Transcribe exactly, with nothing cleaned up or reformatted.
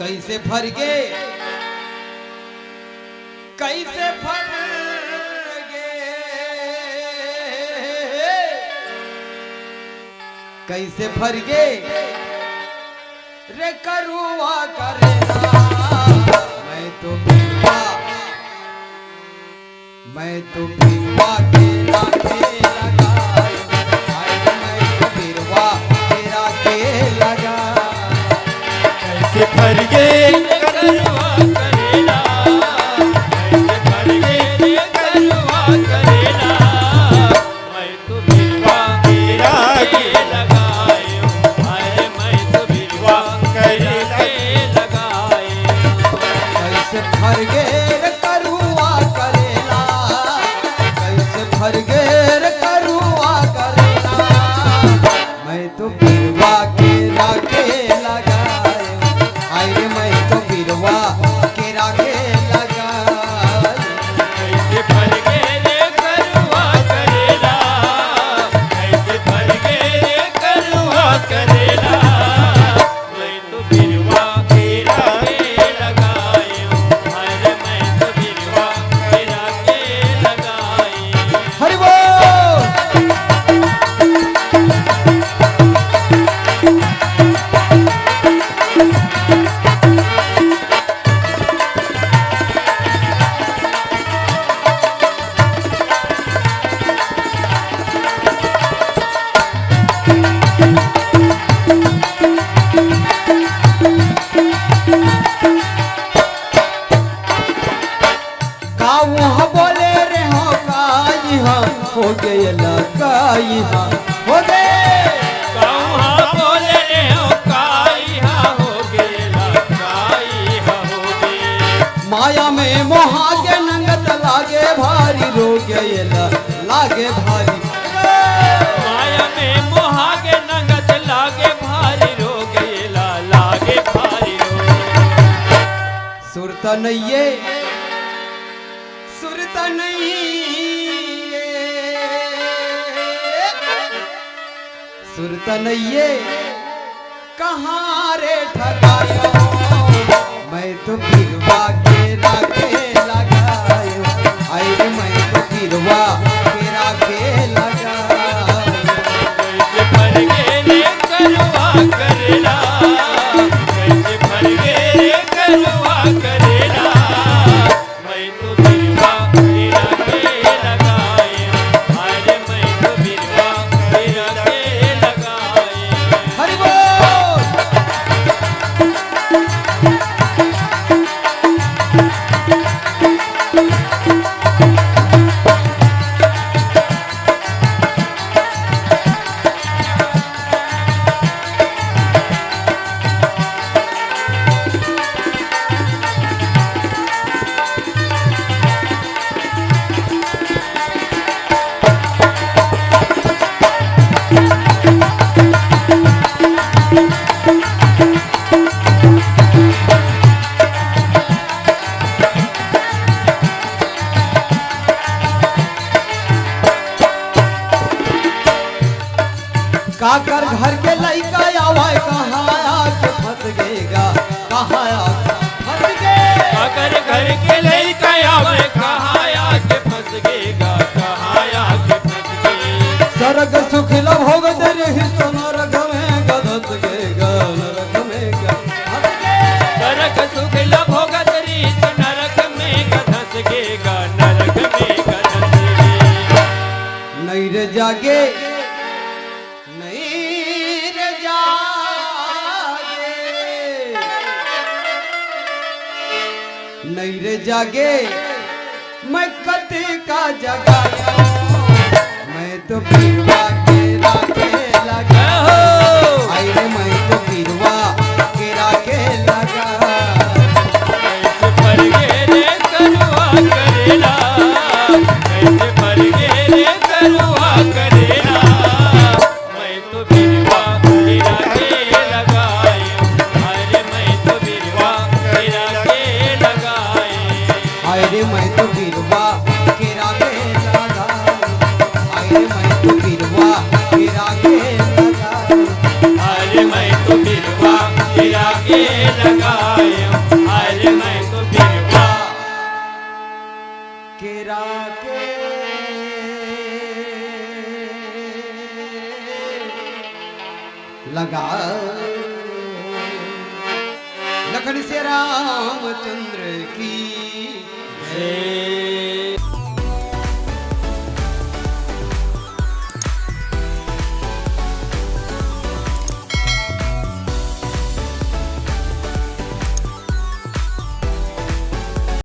कइसे फरगे, कइसे फरगे, कइसे फरगे रे करुआ करेला। मैं तो बिरवा, मैं तो बिरवा के राखे लगा, हाय रे, मैं तो बिरवा के राखे लगा। कइसे फरगे रे करुआ करेला, कइसे फरगे रे करुआ करेला। मैं तो बिरवा के राखे लगायो, अरे मैं तो बिरवा के राखे लगायो। कइसे फरगे रे करुआ करेला, कइसे फरगे रे करुआ करेला। मैं तो बिरवा के राखे लगायो, हाय रे मैं तो बिरवा के राखे लगायो। कइसे फरगे रे करुआ करेला, कइसे फरगे रे करुआ करेला। मैं तो बिरवा के राखे लगायो, अरे मैं तो बिरवा के राखे लगायो। हरि बोल। का उहाँ बोले रे हो, का इहाँ हो गए ला, का इहाँ हो गए। का उहाँ बोले रे हो, का इहाँ हो गए ला, का इहाँ हो गए। माया में मोहा के नंगत लागे भारी, रो गए ला, लागे भारी। माया में मोहा के नंगत लागे भारी, रो गए ला, लागे भारी रो। सुरता नइये, सुरता नइये, सुरता नइये, कहाँ रे ठगायो। मैं तो बिरवा के राखे लगायो, अरे मैं तो बिरवा के राखे लगायो। कइसे फरगे रे करुआ करेला, कइसे फरगे रे करुआ करेला। मैं तो बिरवा के राखे लगायो, अरे मैं तो बिरवा के राखे लगायो। हरि बोल। काकर घर के लइका आवे, कहाँ आके फंस गे गा, कहाँ आके फंस गे। काकर घर के लइका आवे, कहाँ आके फंस गे गा, कहाँ आके फंस गे। सरग सुख ला भोगत रहिस तो नरक में गा धंस गे गा, नरक में गा धंस गे। सरग सुख ला भोगत रहिस तो नरक में गा धंस गे गा, नरक में गा धंस गे। नइ रे जागे, नइ रे जागे, नइ रे जागे, मैं कतका जगायो। मैं तो बिरवा के राखे लगा। हाय रे, मैं तो बिरवा के राखे लगा। कइसे फरगे रे करुआ करेला, कइसे फरगे रे करुआ करेला। मैं तो बिरवा के राखे लगायो, अरे मैं तो बिरवा के राखे लगायो। हाय रे, मैं तो बिरवा के राखे लगायो। हाय रे, मैं तो बिरवा के राखे लगायो। अरे मैं तो बिरवा के राखे लगायो। लखन सिया रामचंद्र की जय।